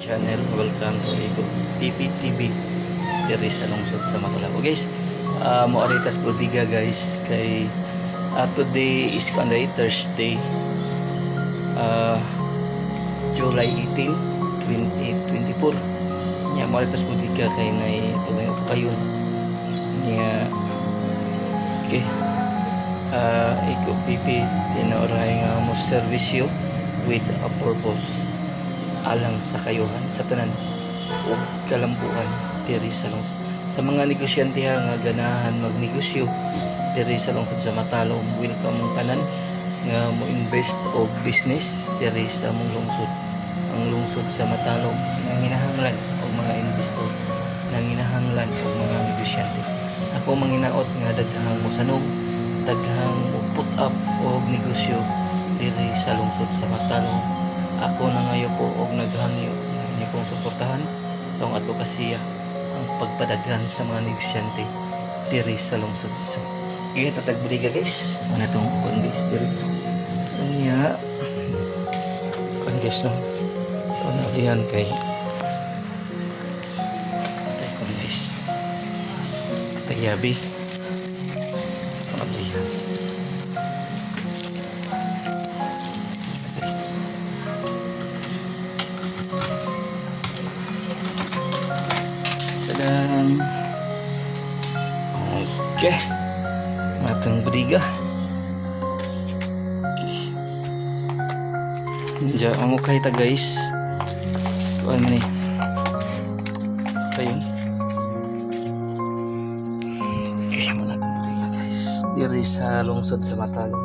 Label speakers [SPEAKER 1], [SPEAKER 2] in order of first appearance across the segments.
[SPEAKER 1] Channel. Welcome to Iko PPTV diri sa lungsod sa Matalom. Guys, mo aritas bodega, guys, kay today is kanday Thursday, July 18, 2024. Nya mo aritas bodega kay nay tugay kayon. Nya okay. Iko PP tinuoray nga mo serbisyo with a purpose alang sa kayuhan sa tanan ug kalambuan diri sa lungsod. Sa mga negosyante ha nga ganahan magnegosyo diri sa lungsod sa Matalom, welcome mong tanan nga mo invest og business diri sa among lungsod. Ang lungsod sa Matalom nanginahanglan og mga investor, nanginahanglan og mga negosyante. Ako manginaot nga daghang mosanom, daghang mo put up og negosyo diri sa lungsod sa Matalom. Ako nangayo po og naghangyo nga inyo kong suportahan sa akong advokasya, ang pagpadaghan sa mga negosyante diri sa lungsod. So, giya tatag bodega, guys. Ano tong kuan, guys, diri. Unya kuan, guys, no. Kuan ablihan kay ay kuan, guys. Tayabi. Kuan ablihan. Guys. Tadaan. Okay. Matang bodega. Okay. Diyan ang mukha ta, guys. Kuan man eh. Ayun. Okay, muna itong bodega, guys. Diri sa lungsod sa Matalom.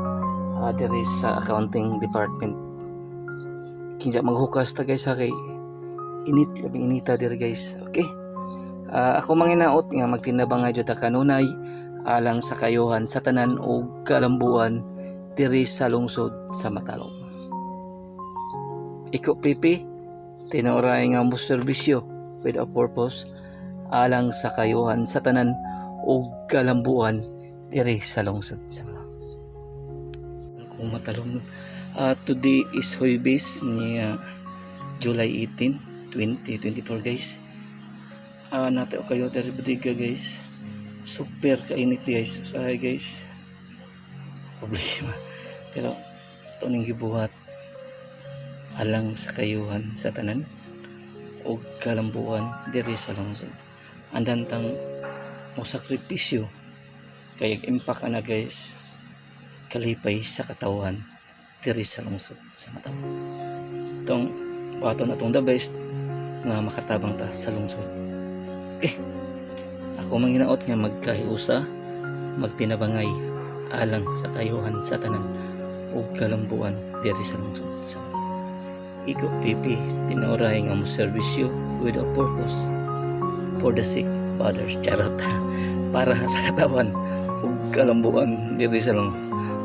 [SPEAKER 1] Diri sa accounting department. Kinsa maghukas ta, guys, ha, kay init, labing inita diri, guys. Okay. Ako manginaot nga magtinabangay jud ta kanunay alang sa kayuhan sa tanan ug kalambuan diri sa lungsod sa Matalom. Iko PP tinuoray nga mo serbisyo with a purpose alang sa kayuhan sa tanan ug kalambuan diri sa lungsod sa Matalom. Kung Matalom, today is Huwebes niya, July 18, 2024, guys. Nato kayo diri bodega, guys. Super kainit, guys. Usahay, guys. Problema. Pero ito ning gibuhat alang sa kayuhan sa tanan ug kalambuan diri sa lungsod. Andan tang mo sakripisyo kay impact ana, guys, kalipay sa katawhan diri sa lungsod sa Matalom. Itong buhaton atong the best nga makatabang ta sa lungsod. Okay. Ako manginaot nga magkahiusa, magtinabangay alang sa kayuhan sa tanan ug kalambuan diri sa lungsod sa Iko PP tinuoray nga mo serbisyo with a purpose for the sake of others. Charot. Para sa katawan ug kalambuan diri sa lang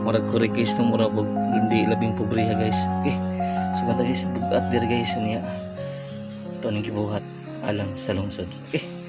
[SPEAKER 1] murag kurikis no, murag hindi labing pobreha, guys. Okay. So ganda, guys, bugat diri, guys, niya. Ito ning gibuhat alang sa lungsod. Okay.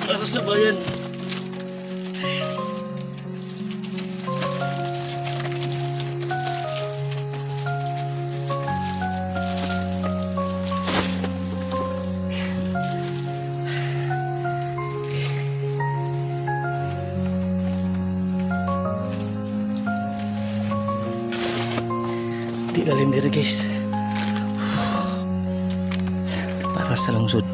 [SPEAKER 1] Para sa bayan. Di lalim diri, guys. Para sa lungsod.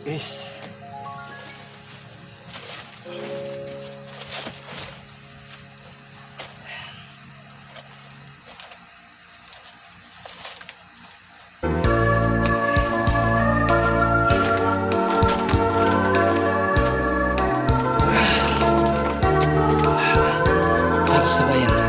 [SPEAKER 1] Guys. Para sa bayan.